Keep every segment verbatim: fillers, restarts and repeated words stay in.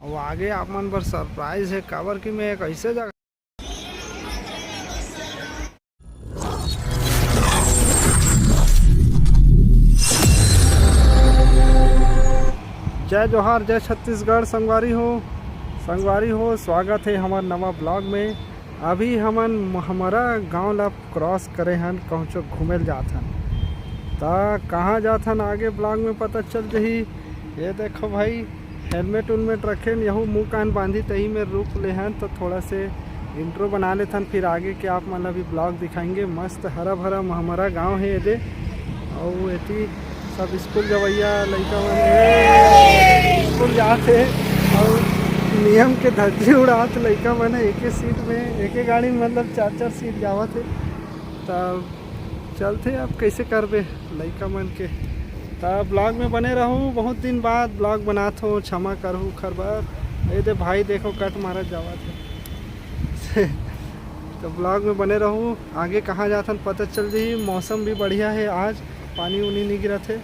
वो आगे आप मन बर सरप्राइज हे, काबर कि मैं एक ऐसे जगह जय जोहार, जय छत्तीसगढ़ संगवारी हो। संगवारी हो, स्वागत हे हमर नवा ब्लॉग में। अभी हमन महमरा गांव ला क्रॉस करे हन, कहूँचो घूमे ल जात हन। त कहाँ जात हन, आगे ब्लॉग में पता चल जही। ये देखो भाई, हेलमेट उलमेट रखेन, यहू मुंह कान बांधी, तही में रुक ले हन। तो थोड़ा से इंट्रो बना लेथन, फिर आगे के आप मन ला भी ब्लॉग दिखाएंगे। मस्त हरा भरा महमरा गांव हे एदे, अउ एती सब स्कूल जवैया लइका मन हे, स्कूल जात हे, अउ नियम के धज्जी उड़ात लइका मन हे। एके सीट में, एके गाड़ी में, मतलब, चार चार सीट जावत हे। तब चलथे, अब कैसे करबे लइका मन के। त ब्लॉग में बने रहू, बहुत दिन बाद ब्लॉग बनात हो, क्षमा करहू खर बर। ये दे भाई, देखो, कट मारत जावत हे। तो ब्लॉग में बने रहू, आगे कहाँ जाथन पता चल जही। मौसम भी बढ़िया हे आज, पानी उनी नहीं गिरत हे।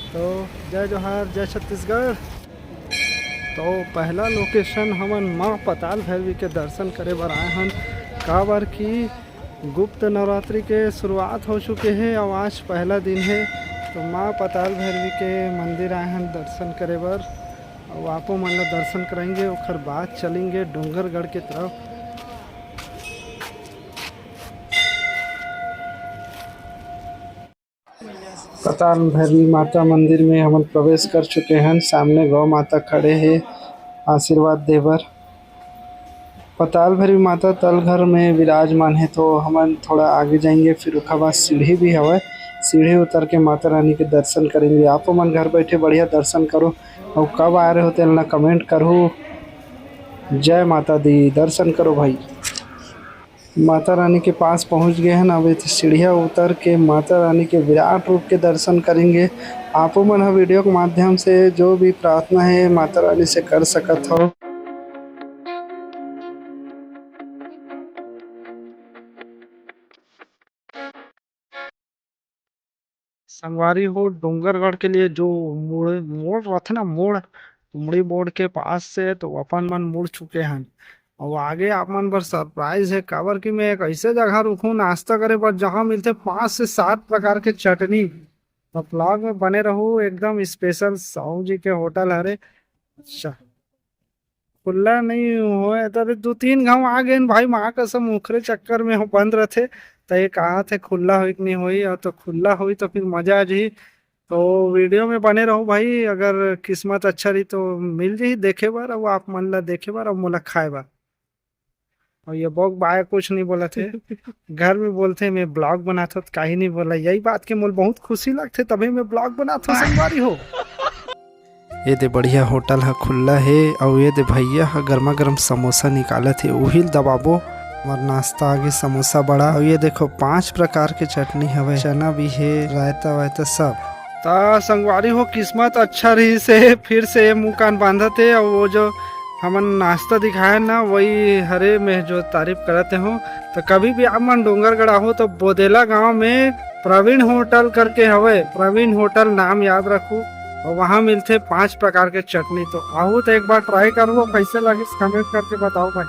तो जय जोहार, जय छत्तीसगढ़। तो पहला लोकेशन हमन माँ पताल भैरवी के दर्शन करे बर आए हन, काबर कि गुप्त नवरात्रि के शुरुआत हो चुके हे अउ आज पहला दिन हे। तो माँ पताल भैरवी के मंदिर आए हन दर्शन करे बर, अउ आपो मन ला दर्शन कराएंगे, ओखर बाद चलेंगे डोंगरगढ़ के तरफ। पताल भैरवी माता मंदिर में हमन प्रवेश कर चुके हन। सामने गौ माता खड़े हे आशीर्वाद दे बर। पताल भैरवी माता तल घर में विराजमान हे, तो हमन थोड़ा आगे जाएंगे, फिर ओखर बाद सीढ़ी भी हवय, सीढ़ी उतर के माता रानी के दर्शन करेंगे। आपो मन घर बैठे बढ़िया दर्शन करो, अउ कब आए रहे हो तेन ला कमेंट करहू। जय माता दी, दर्शन करो भाई। माता रानी के पास पहुंच गए हन। अब एती सीढ़िया उतर के माता रानी के विराट रूप के दर्शन करेंगे। आपो मन ह वीडियो के माध्यम से जो भी प्रार्थना हे माता रानी से कर सकत हो। संगवारी हो, डोंगरगढ़ के लिए जो मुड़े मोड़ रथे ना, मोड़, उमड़ी मोड़ के पास से तो अपन मन मुड़ चुके हन। अउ आगे आप मन बर सरप्राइज हे, काबर कि मैं एक ऐसे जगह रुकहूँ नाश्ता करे बर, जहाँ मिलथे पाँच से सात प्रकार के चटनी। तो ब्लॉग में बने रहू, एकदम स्पेशल साहू जी के होटल हरे। अच्छा, खुल्ला नहीं होय, त दू तीन घाव आ गेन भाई, माँ कसम, ओखरे चक्कर में बंद रथे। त ये कहा थे खुल्ला होई कि नहीं होई, अउ तो खुल्ला होई तो फिर मजा आ जाही। तो वीडियो में बने रहू भाई, अगर किस्मत अच्छा रही तो मिल जाही देखे बर, अउ आप मन ला देखे बर, अउ मोला खाए बर। अउ ये बॉग बाय कुछ नहीं बोलत हे। घर में बोलथे, "मैं ब्लॉग बनात हो, त काहे नहीं बोला?" यही बात के मोल बहुत खुशी लगथे, तभी मैं ब्लॉग बनात हो, संगवारी हो। ये दे बढ़िया होटल ह खुल्ला हे, अउ ये दे भैया ह गरमा गरम समोसा निकालत हे, उही ल दबाबो। हमर नाश्ता आगे, समोसा बड़ा, अउ ये देखो पांच प्रकार के चटनी हवे, चना भी हे, रायता वायता सब। त संगवारी हो, किस्मत अच्छा रही से फिर से ये मुंह कान बांधत हे, अउ वो जो हमन नाश्ता दिखाए ना, वही हरे मैं जो तारीफ करत हो। तो कभी भी आप मन डोंगरगढ़ आहो तो बोदेला गांव में प्रवीण होटल करके हवे, प्रवीण होटल नाम याद रखू। और वहाँ मिलथे पांच प्रकार के चटनी। तो आहू तो एक बार ट्राई करबो, कैसे लगिस कमेंट करके बताओ भाई।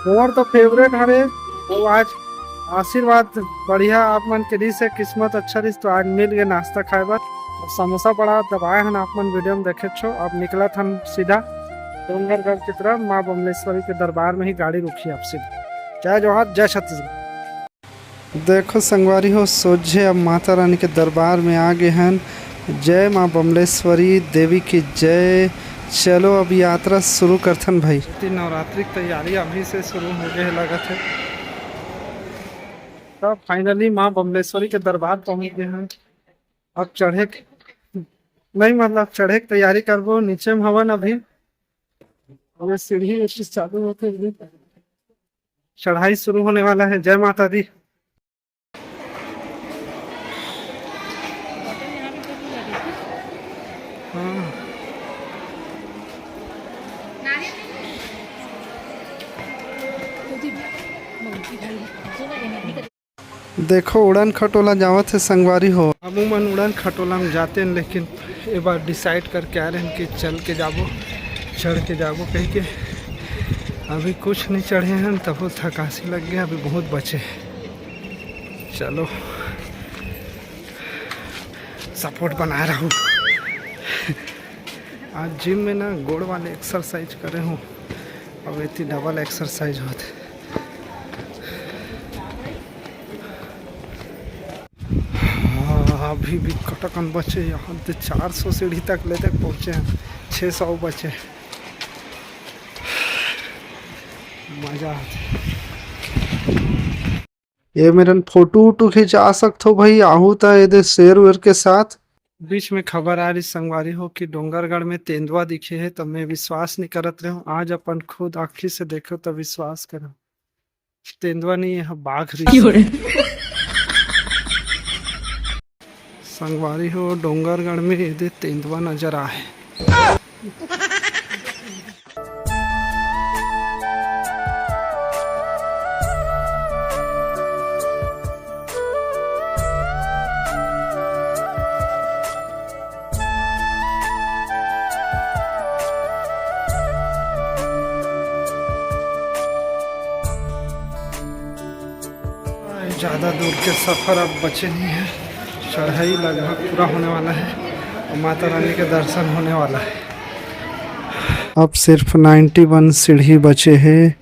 मोर तो फेवरेट हरे, वो आज आशीर्वाद बढ़िया आप मन के रिहिस हे, किस्मत अच्छा रिहिस तो आज मिल गए नाश्ता खाए बर। और समोसा बड़ा दबाए हन आप मन वीडियो में देखे छो। अब निकलत हन सीधा डोंगरगढ़ की तरफ, माँ बमलेश्वरी के दरबार में ही गाड़ी रुकी अब सीधा। जय जोहार, जय छत्तीसगढ़। देखो संगवारी हो, सोझे अब माता रानी के दरबार में आ गए हन। जय माँ बमलेश्वरी देवी की जय। चलो अब यात्रा शुरू करथन भाई। तीन नवरात्रि की तैयारी अभी से शुरू हो गए लगत है। तब फाइनली माँ बमलेश्वरी के दरबार पहुंच गए हैं। अब चढ़े के, नहीं, मतलब चढ़े के तैयारी करबो। नीचे में हवन अभी, ये सीढ़ी एक चीज चालू होते हुए चढ़ाई शुरू होने वाला है। जय माता दी। हाँ। देखो, उड़न खटोला जावत हे संगवारी हो। हमू मन उड़न खटोला में जाते हैं, लेकिन ए बार डिसाइड करके आ रहे हैं कि चल के जाबो। चढ़ के जाबो कहिके अभी कुछ नहीं चढ़े हन, तभो थकासी लग गया, अभी बहुत बचे। चलो, सपोर्ट बनाए रहू। आज जिम में ना गोड़ वाले एक्सरसाइज करे हूँ, अब एती डबल एक्सरसाइज होत। हाँ, अभी भी कटकन बचे, यहाँ ते चार सौ सीढ़ी तक ले तक पहुँचे हैं, छः सौ बचे। मजा आते। ये मेरन फोटो वोटो खिंचा सकथो भाई, आहू त एदे शेर वेर के साथ। बीच में खबर आ रही संगवारी हो कि डोंगरगढ़ में तेंदुआ दिखे है, तब मैं विश्वास नहीं करत रहूं। आज अपन खुद आँखी से देखो तो विश्वास करो, तेंदुआ नहीं है, बाघ रही। संगवारी हो, डोंगरगढ़ में एदे तेंदुआ नजर आए। ज़्यादा दूर के सफ़र अब बचे नहीं है, चढ़ाई लगभग पूरा होने वाला है और माता रानी के दर्शन होने वाला है। अब सिर्फ नाइन्टी वन सीढ़ी बचे हैं।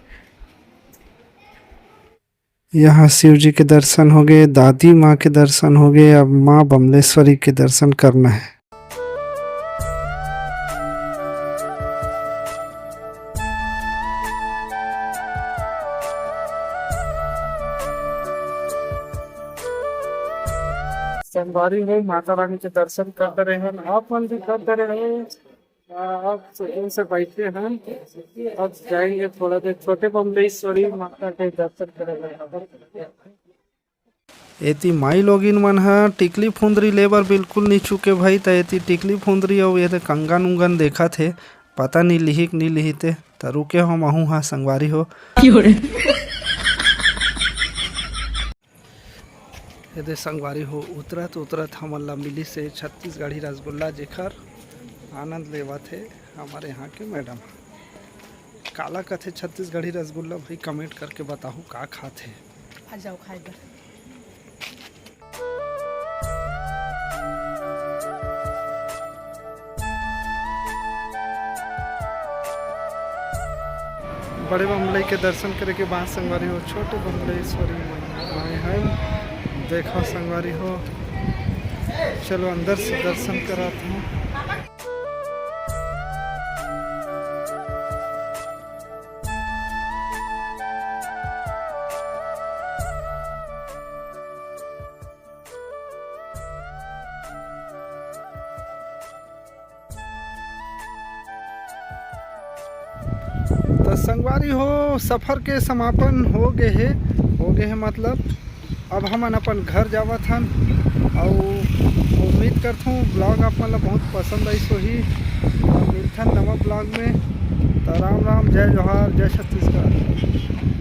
यहाँ शिव जी के दर्शन हो गए, दादी माँ के दर्शन हो गए, अब माँ बमलेश्वरी के दर्शन करना है। संगवारी हो, माता रानी के दर्शन कर रहे हैं, आप मन भी कर रहे हैं। आ, अब सुकून से बैठे हैं, अब जाएंगे थोड़ा देर छोटे बमलेश्वरी माता के दर्शन करेंगे। एती माई लोगिन मन ह टिकली फुंदरी ले बर बिल्कुल नी चूके भाई, त एती टिकली फुंदरी अउ एदे कंगन उंगन देखत हे, पता नी लिही कि नी लिही ते, त रुके हो महू हा संगवारी हो। एदे संगवारी हो, उतरत उतरत हमन ला मिलिस हे छत्तीसगढ़ी रसगुल्ला, जेकर आनंद लेवत हे हमर यहाँ के मैडम। काला कथे छत्तीसगढ़ी रसगुल्ला भाई, कमेंट करके बताहू का खाथे। आ जाओ खाए बर। बड़े बमलई के दर्शन करे के बाद संगवारी हो, छोटे बमलेश्वरी मैया आए हैं। देखो संगवारी हो, चलो अंदर से दर्शन कराते हैं। त संगवारी हो, सफर के समापन हो गे हे, हो गे हे मतलब अब हमन अपन घर जावत हन। अउ उम्मीद करथों vlog आप मन ला बहुत पसंद आइस होही। अउ मिलथन नवा vlog में। त राम राम, जय जोहार, जय छत्तीसगढ़।